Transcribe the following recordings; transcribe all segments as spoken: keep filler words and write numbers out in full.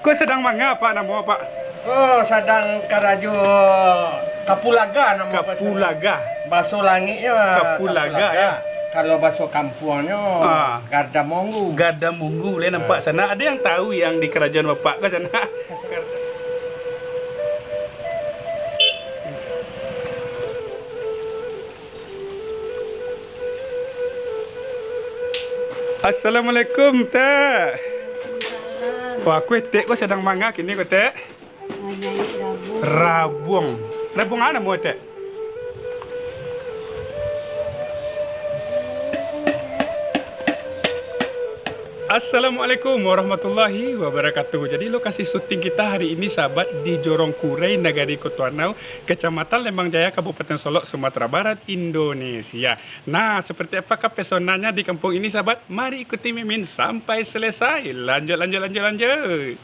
Ko sadang manga, Pak, namo, Pak? Oh, sadang karajo kapulaga namo. Kapulaga. Baso langiknyo kapulaga, kapulaga, ya. Kalau baso kampuangnyo, ah, gadamunggu. Gadamunggu, lai nampak. Ah. Sanak, ado yang tahu yang di karajoan Bapak ko sanak? Assalamualaikum, Tek. Wah, kueh Tek ko sadang manga kini ko, Tek? Manyaik rabuang. Rabuang. Rabuang a namo, Tek? Assalamualaikum warahmatullahi wabarakatuh. Jadi, lokasi syuting kita hari ini, sahabat, di Jorong Kurai, Nagari Koto Anau, Kecamatan Lembang Jaya, Kabupaten Solok, Sumatera Barat, Indonesia. Nah, seperti apakah pesonanya di kampung ini, sahabat? Mari ikuti Mimin sampai selesai. Lanjut, lanjut, lanjut, lanjut.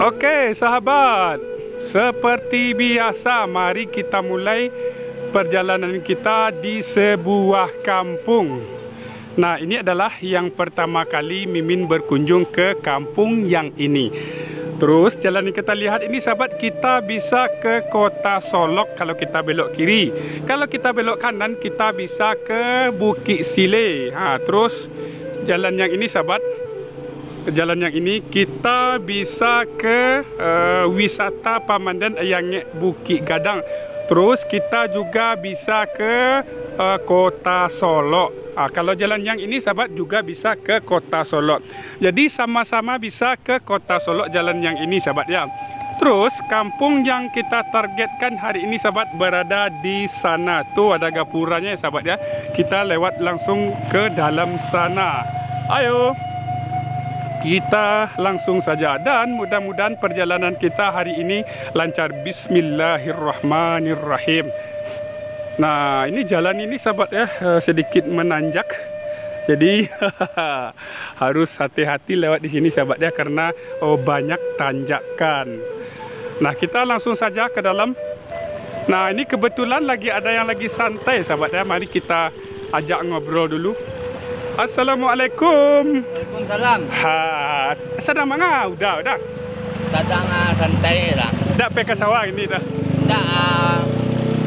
Oke, sahabat, seperti biasa, mari kita mulai perjalanan kita di sebuah kampung. Nah, ini adalah yang pertama kali Mimin berkunjung ke kampung yang ini. Terus, jalan yang kita lihat ini, sahabat, kita bisa ke Kota Solok kalau kita belok kiri. Kalau kita belok kanan, kita bisa ke Bukik Sile. Ha, terus, jalan yang ini, sahabat, jalan yang ini kita bisa ke, eh, wisata pamandian Ayangek Bukik Gadang. Terus, kita juga bisa ke, eh, Kota Solok. Ah, kalau jalan yang ini, sahabat, juga bisa ke Kota Solok. Jadi, sama-sama bisa ke Kota Solok jalan yang ini, sahabat, ya. Terus, kampung yang kita targetkan hari ini, sahabat, berada di sana. Tuh, ada gapuranya, ya, sahabat, ya. Kita lewat langsung ke dalam sana. Ayo, kita langsung saja. Dan mudah-mudahan perjalanan kita hari ini lancar. Bismillahirrahmanirrahim. Nah, ini jalan ini, sahabat, ya, eh, sedikit menanjak. Jadi, harus hati-hati lewat di sini, sahabat, ya, karena, oh, banyak tanjakan. Nah, kita langsung saja ke dalam. Nah, ini kebetulan lagi ada yang lagi santai, sahabat, ya. Mari kita ajak ngobrol dulu. Assalamualaikum. Waalaikumsalam. Ha, sadang manga, Uda, Uda? Sadang, ah, santai lah. Dak pai ka sawah ini, Da? Dak, ah,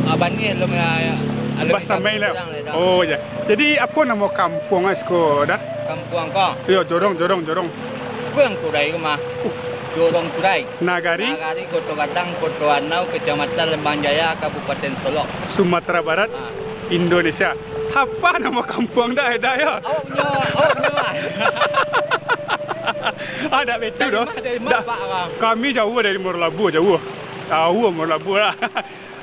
ah, banih alun, ah, alun. Basamai lah. Kurang lah, Da. Oh, ya. Jadi, apo namo kampuang, ah, siko, Da? Kampuang ko? Iyo, Jorong, Jorong, Jorong. Kampuang Kurai ko mah. Uh. Jorong Kurai. Nagari? Nagari Koto Gadang, Koto Anau, Kecamatan Lembang Jaya, Kabupaten Solok. Sumatera Barat, ah. Indonesia. Apo namo kampuang, Da, Da, yo? Awak punyo, awak punyo, ah. Ah, dak betul doh. Dari ma, dari ma, Pak, ah? Kami jauah dari Muaro Labuah, jauah. Jauah Muaro Labuah lah.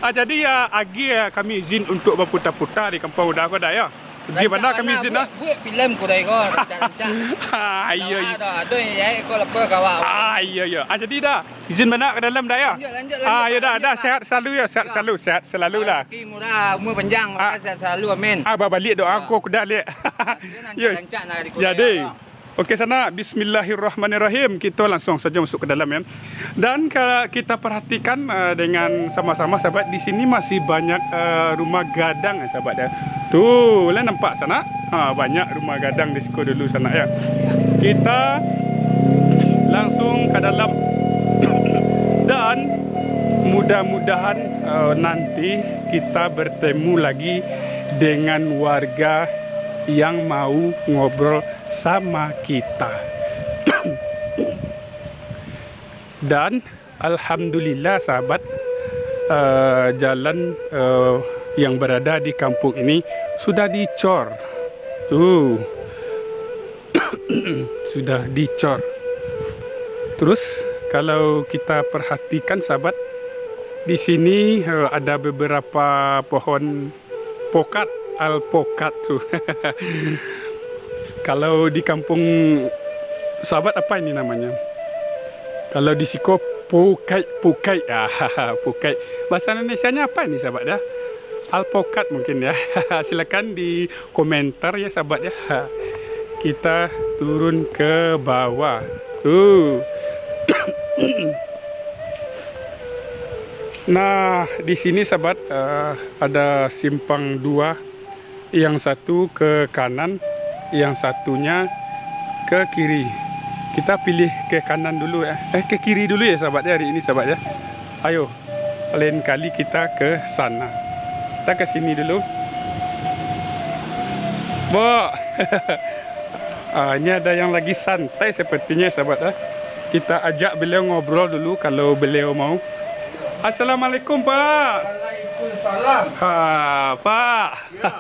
Ah, jadi, ya, agiah kami izin untuk baputa-puta di kampuang Uda ko, Da, yo. Agiah bana kami izin, Da. Buek, buek filem Kurai ko, rancak-rancak. Ah, iyo, iyo. Ado, ado, yo, ko lapeh ka awak. Ah, iyo, iyo. Ah, jadi, Da, izin bana ka dalam, Da, yo? Lanjut, lanjut, lanjut, Pak, lanjut, Pak. Ah, iyo, Da, Da, sehat selalu, yo, sehat selalu, sehat selalu lah. Rezeki murah, umur panjang, ah, mako sehat selalu, amin. Ah, babaliak doa ko kuda liak. Yo. Rancak-rancak nak di Kurai ko. Jadi. Oke, sanak, bismillahirrahmanirrahim. Kito langsung sajo masuk ka dalam, yo. Dan kalau kita perhatikan, eh, dengan sama-sama, sahabat, di sini masih banyak, eh, rumah gadang, sahabat, yo. Tuh, lah nampak sanak? Ha, banyak rumah gadang di siko dulu sanak, yo. Kita langsung ka dalam. Dan mudah-mudahan, eh, nanti kita bertemu lagi dengan warga yang mau ngobrol sama kita. Dan alhamdulillah, sahabat, eh, jalan, eh, yang berada di kampung ini sudah dicor. Tuh. Sudah dicor. Terus, kalau kita perhatikan, sahabat, di sini, eh, ada beberapa pohon pokat, alpokat tu. Kalau di kampung sahabat, apa ini namanya? Kalau di siko, pukai, pukai. Ah, pukai. Bahasa Indonesianya apa ini, sahabat, ya? Alpokat mungkin, ya. Silakan di komentar, ya, sahabat, ya. Kita turun ke bawah. Tuh. Nah, di sini, sahabat, eh, ada simpang dua. Yang satu ke kanan, yang satunya ke kiri. Kita pilih ke kanan dulu, ya. Eh, ke kiri dulu, ya, sahabat, ya, hari ini, sahabat, ya. Ayo, lain kali kita ke sana. Kita ke sini dulu. Bok. Ah, ini ada yang lagi santai sepertinya, sahabat, ah. Kita ajak beliau ngobrol dulu kalau beliau mau. Assalamualaikum, Pak. Waalaikumsalam. Ha, Pak. Ya.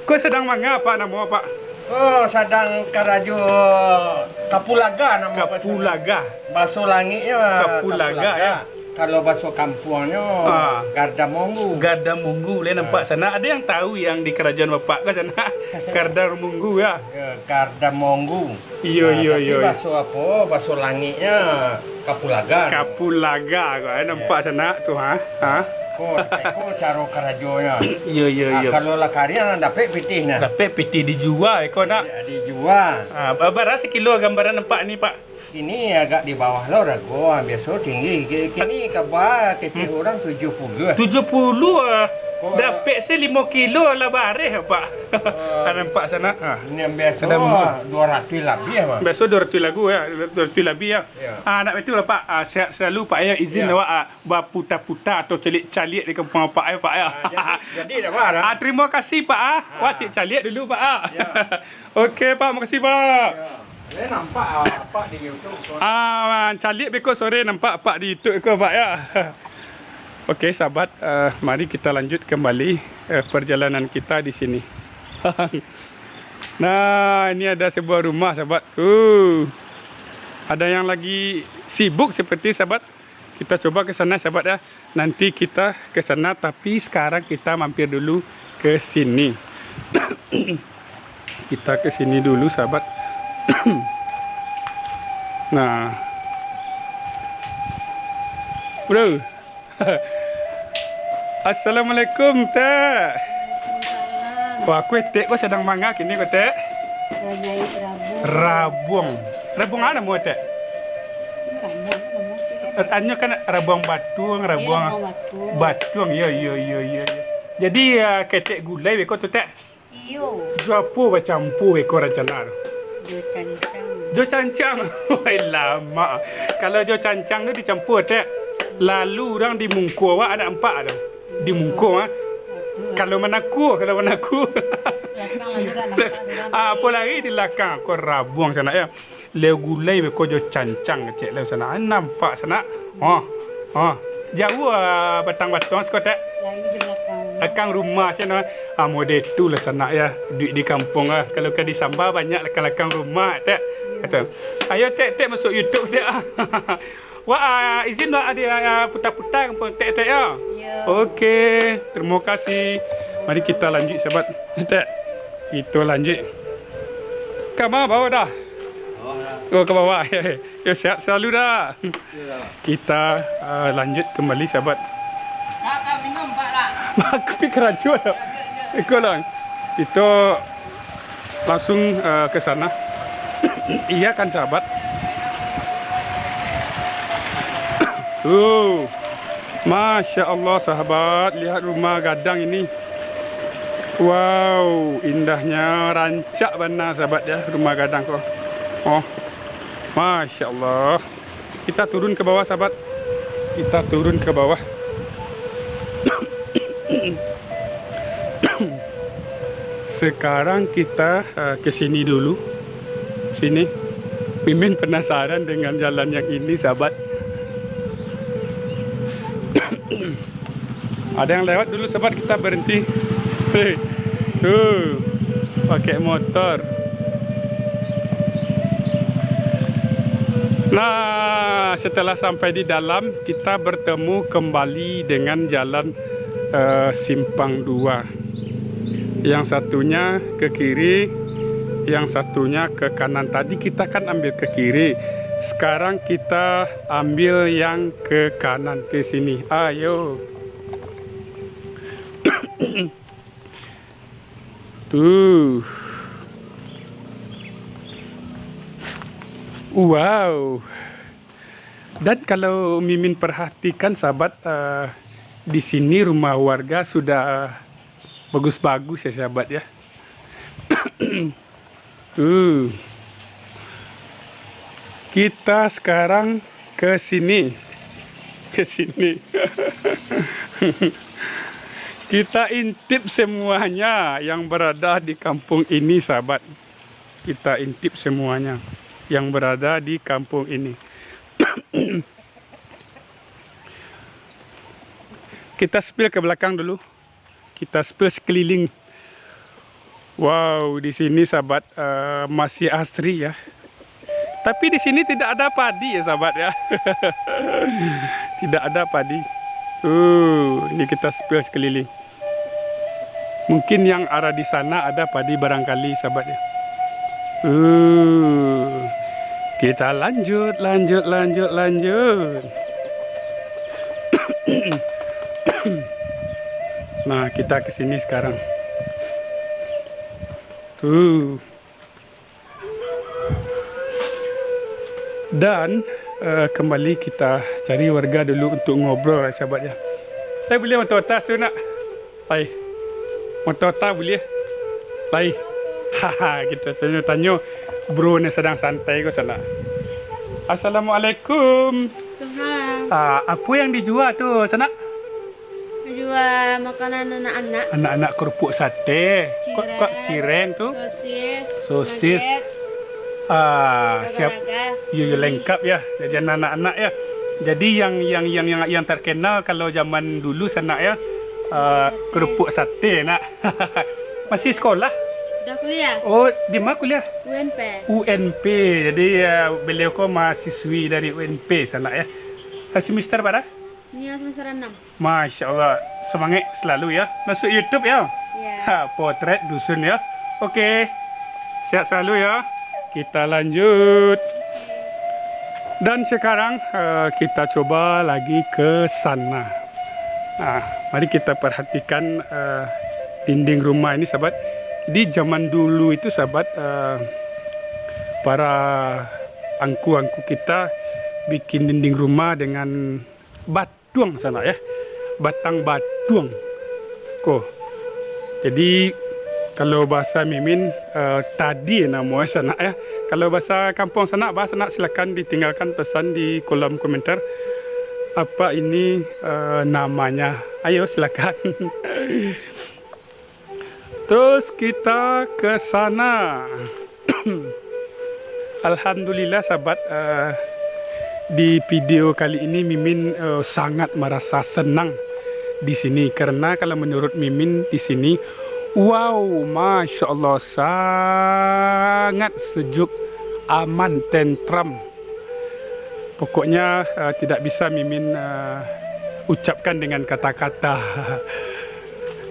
Ko sadang manga, Pak, namo, Pak? Oh, sadang karajo kapulaga namo. Kapulaga. Baso langiknyo kapulaga, kapulaga, ya. Kalau baso kampuangnyo, ah, garda monggu. Garda monggu, lai nampak sanak. Ada yang tahu yang di karajoan Bapak ko sanak? Garda monggu, ya? Ya, garda monggu. Iyo, iyo, iyo. Tapi baso apo? Baso langiknyo kapulaga. Kapulaga ko, eh, nampak sanak tu, ha? Ha? Ko, ko caro karajonyo. Iyo, iyo, iyo. Kalau lah kariang, dapek pitih nah. Dapek pitih dijua, iko nak? Dijua. Ah, ba-, bara sakilo gambaran nampak ni, Pak? Kini agak di bawah lo rago, ah, biaso tinggi. Ki-, kini kaba kecek urang tujuah puluah. Tujuah puluah, ah. Dapek se limo kilo lah bareh, Pak. Ah, nampak sanak, ah. Nan biaso, ah, duo ratuih labiah, Pak. Biaso duo ratuih lagu, ya, duo ratuih labiah, ya. Ya. Ah, nak batua lah, Pak. Ah, sehat selalu, Pak, ya. Izin awak, ah, baputa-puta atau caliak-caliak di kampuang Apak, ya, Pak, ya. Ah, jadi, jadi dah, Pak, dah. Ah, terima kasih, Pak, ah. Ah. Wak caliak-caliak dulu, Pak, ah. Ya. Oke, Pak, makasih, Pak. Ya. Saya nampak, ah, Apak di YouTube, Pak. Ah, caliak beko sore nampak Apak di YouTube ko, Pak, ya. Oke, sahabat, eh, mari kita lanjut kembali, eh, perjalanan kita di sini. Nah, ini ada sebuah rumah, sahabat. Uh, ada yang lagi sibuk seperti, sahabat. Kita coba ke sana, sahabat, ya. Nanti kita ke sana, tapi sekarang kita mampir dulu ke sini. Kita ke sini dulu, sahabat. Nah. Bro. Assalamualaikum, Tek. Waalaikumsalam. Wah, ko Etek ko sadang manga kini ko, Tek? Manyaik rabuang. Rabuang. Rabuang a namo, Tek? Rabuang, rabuang. Eh, tanyo kan rabuang batuang, eh, rabuang rabuang batuang. Batuang, iyo, iyo, iyo, iyo, iyo. Jadi, ah, ketek gulai beko tu, Tek? Iyo. Jo apo bacampua iko rancana tu? Jo cancang. Jo cancang. Wai, lamak. Kalau jo cancang tu dicampua, Tek, lalu urang di muko awak anak ampak tu. Di muko, ah. Hmm. Kalau manakua, kalau manakua. Lakang lagi dah nampak, ah, apo lagi di lakang. Ko rabuang sanak, ya. Leo gulai beko jo cancang kecek leo sanak. Nampak sanak. Oh. Oh. Jauah, ah, batang-batang siko, Tek. Lai di lakang. Lakang rumah, cek no. Ah, model tu lah sanak, ya. Duit di kampuang, ah. Kalau ka di Samba banyak lakang-lakang rumah, Tek. Iyo. Kato. Ayo, Tek, Tek, masuk YouTube, Tek. Wak, ah, izin wak, ah, di, ah, puta-puta kampuang Tek, Tek, yo. Iyo. Oke, terima kasih. Mari kita lanjut, sahabat. Tek, kita lanjut. Ka ma bawah dah? Bawah dah. Oh, ka bawah. Yo, sehat selalu dah. Iyo dah. Kita, ah, lanjut kembali, sahabat. Nak, nak minum, Pak, nak? Aku pikir aja dah. Iko lah. Kita langsung, eh, ke sana. Iya kan, sahabat? Tuh. Masya Allah, sahabat, lihat rumah gadang ini. Wow, indahnya, rancak bana, sahabat, ya, rumah gadang ko. Oh. Masya Allah. Kita turun ke bawah, sahabat. Kita turun ke bawah. Sekarang kita, eh, ke sini dulu. Sini. Mimin penasaran dengan jalan yang ini, sahabat. Ada yang lewat dulu, sahabat, kita berhenti. Hei, tuh, pakai motor. Nah, setelah sampai di dalam, kita bertemu kembali dengan jalan, eh, simpang dua. Yang satunya ke kiri, yang satunya ke kanan. Tadi kita kan ambil ke kiri, sekarang kita ambil yang ke kanan, ke sini. Ayo. Tuh. Wow. Dan kalau Mimin perhatikan, sahabat, eh, di sini rumah warga sudah bagus-bagus ya, sahabat ya. Tuh. Kita sekarang ke sini. Ke sini. Kita intip semuanya yang berada di kampung ini, sahabat. Kita intip semuanya yang berada di kampung ini. Kita spill ke belakang dulu. Kita spill sekeliling. Wow, di sini, sahabat, eh, masih asri ya. Tapi di sini tidak ada padi ya, sahabat ya. Tidak ada padi. Uh, ini kita spill sekeliling. Mungkin yang arah di sana ada padi barangkali, sahabat ya. Uh, kita lanjut, lanjut, lanjut, lanjut. Nah, kita ke sini sekarang. Tuh. Dan, eh, kembali kita cari warga dulu untuk ngobrol, sahabat ya. Eh, boleh motor atas tu nak? Lai. Motor atas boleh? Lai. Haha, kita tanyo-tanyo bro ni sadang santai ko sanak. Assalamualaikum. Waalaikumsalam. Ah, apa yang dijual tu sanak? Jua makanan anak-anak. Anak-anak kerupuk sate. Kok, kok Cireng. Cireng tu? Sosis. Sosis. Nugget. Ah, siap. Raga-raga. Yo, yo, lengkap ya. Jadi anak-anak ya. Jadi yang, yang, yang, yang, yang terkenal kalau zaman dulu sanak ya, ah, kerupuk sate nak. Masih sekolah? Udah kuliah. Oh, di mana kuliah? U N P. U N P. Jadi ya, beliau ko mahasiswi dari U N P sanak ya. Ah, semester bara? Ini semester enam. Masya Allah, semangat selalu ya. Masuk YouTube ya. Ya. Ha, Potret Dusun ya. Oke. Sehat selalu ya. Kita lanjut. Dan sekarang, eh, kita coba lagi ke sana. Nah, mari kita perhatikan, eh, dinding rumah ini, sahabat. Di zaman dulu itu, sahabat, eh, para angku-angku kita bikin dinding rumah dengan bat- batuang sanak ya, batang batuang ko. Jadi kalau bahasa Mimin, eh, tadi namo sanak ya. Kalau bahasa kampung sanak, bah sanak silakan ditinggalkan pesan di kolom komentar. Apa ini, eh, namanya? Ayo silakan. Terus kita ke sana. Alhamdulillah sahabat, eh, di video kali ini Mimin, eh, sangat merasa senang di sini karena kalau menurut Mimin di sini, wow, masya Allah, sangat sejuk, aman, tentram. Pokoknya, eh, tidak bisa Mimin, eh, ucapkan dengan kata-kata.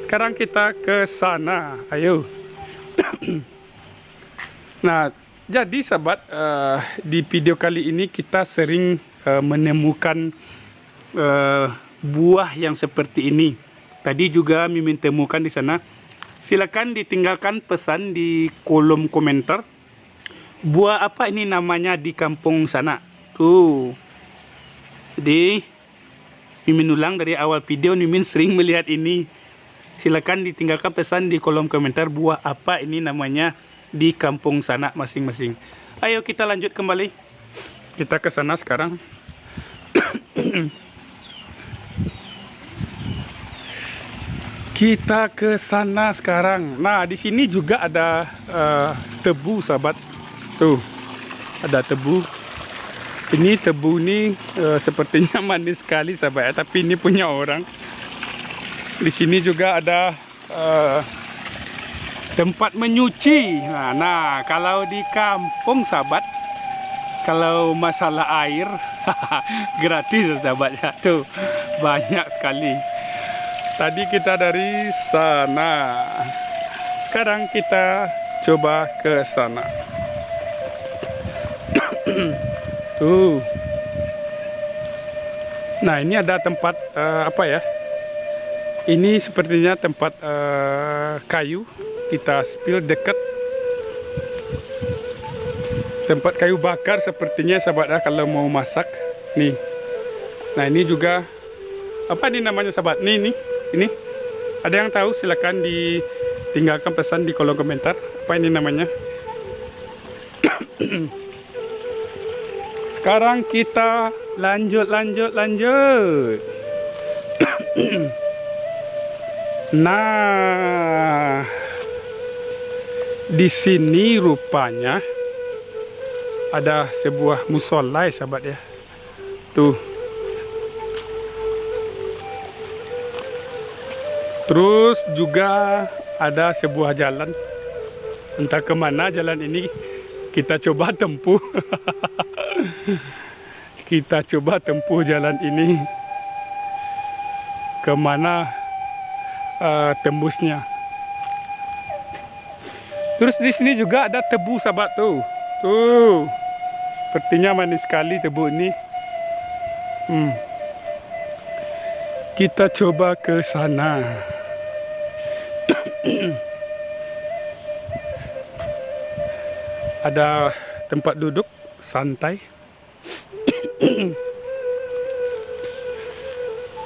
Sekarang kita ke sana, ayo. Nah, jadi sahabat, eh, di video kali ini kita sering, eh, menemukan, eh, buah yang seperti ini. Tadi juga Mimin temukan di sana. Silakan ditinggalkan pesan di kolom komentar. Buah apa ini namanya di kampung sanak? Tuh. Jadi, Mimin ulang dari awal video, Mimin sering melihat ini. Silakan ditinggalkan pesan di kolom komentar, buah apa ini namanya di kampung sanak masing-masing. Ayo kita lanjut kembali. Kita ke sana sekarang. Kita ke sana sekarang. Nah, di sini juga ada, eh, tebu, sahabat. Tuh, ada tebu. Ini tebu ni, eh, sepertinya manis sekali, sahabat, ya. Tapi ini punya orang. Di sini juga ada, eh, tempat menyuci. Nah, nah, kalau di kampung, sahabat, Kalau masalah air, gratis, sahabat, ya. Tuh, banyak sekali. Tadi kita dari sana. Sekarang kita coba ke sana. Tuh. Nah, ini ada tempat, eh, apa ya? Ini sepertinya tempat, eh, kayu. Kita spill dekat tempat kayu bakar sepertinya, sahabat, ya, kalau mau masak. Nih. Nah, ini juga, apa ini namanya, sahabat? Nih, nih. Ini. Ada yang tahu, silakan ditinggalkan pesan di kolom komentar. Apa ini namanya? Sekarang kita lanjut, lanjut, lanjut. Nah, di sini rupanya ada sebuah musola, sahabat, ya. Tuh. Terus juga ada sebuah jalan. Entah ke mana jalan ini, kita coba tempuh. Kita coba tempuh jalan ini. Ke mana, eh, tembusnya? Terus di sini juga ada tebu, sahabat, tuh. Tuh. Sepertinya manis sekali tebu ini. Hmm. Kita coba ke sana. Ada tempat duduk santai.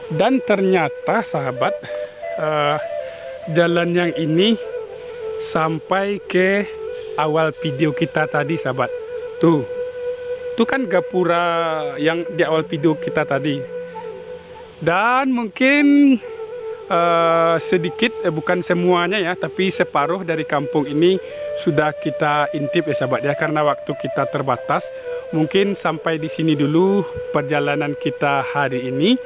Dan ternyata, sahabat, eh, jalan yang ini sampai ke awal video kita tadi, sahabat. Tuh. Tuh kan gapura yang di awal video kita tadi. Dan mungkin, eh, sedikit, eh, bukan semuanya ya, tapi separuh dari kampung ini sudah kita intip ya, sahabat, ya, karena waktu kita terbatas. Mungkin sampai di sini dulu perjalanan kita hari ini.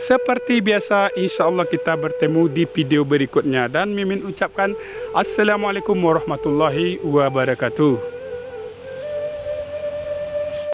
Seperti biasa, insya Allah kita bertemu di video berikutnya. Dan Mimin ucapkan, Assalamualaikum warahmatullahi wabarakatuh.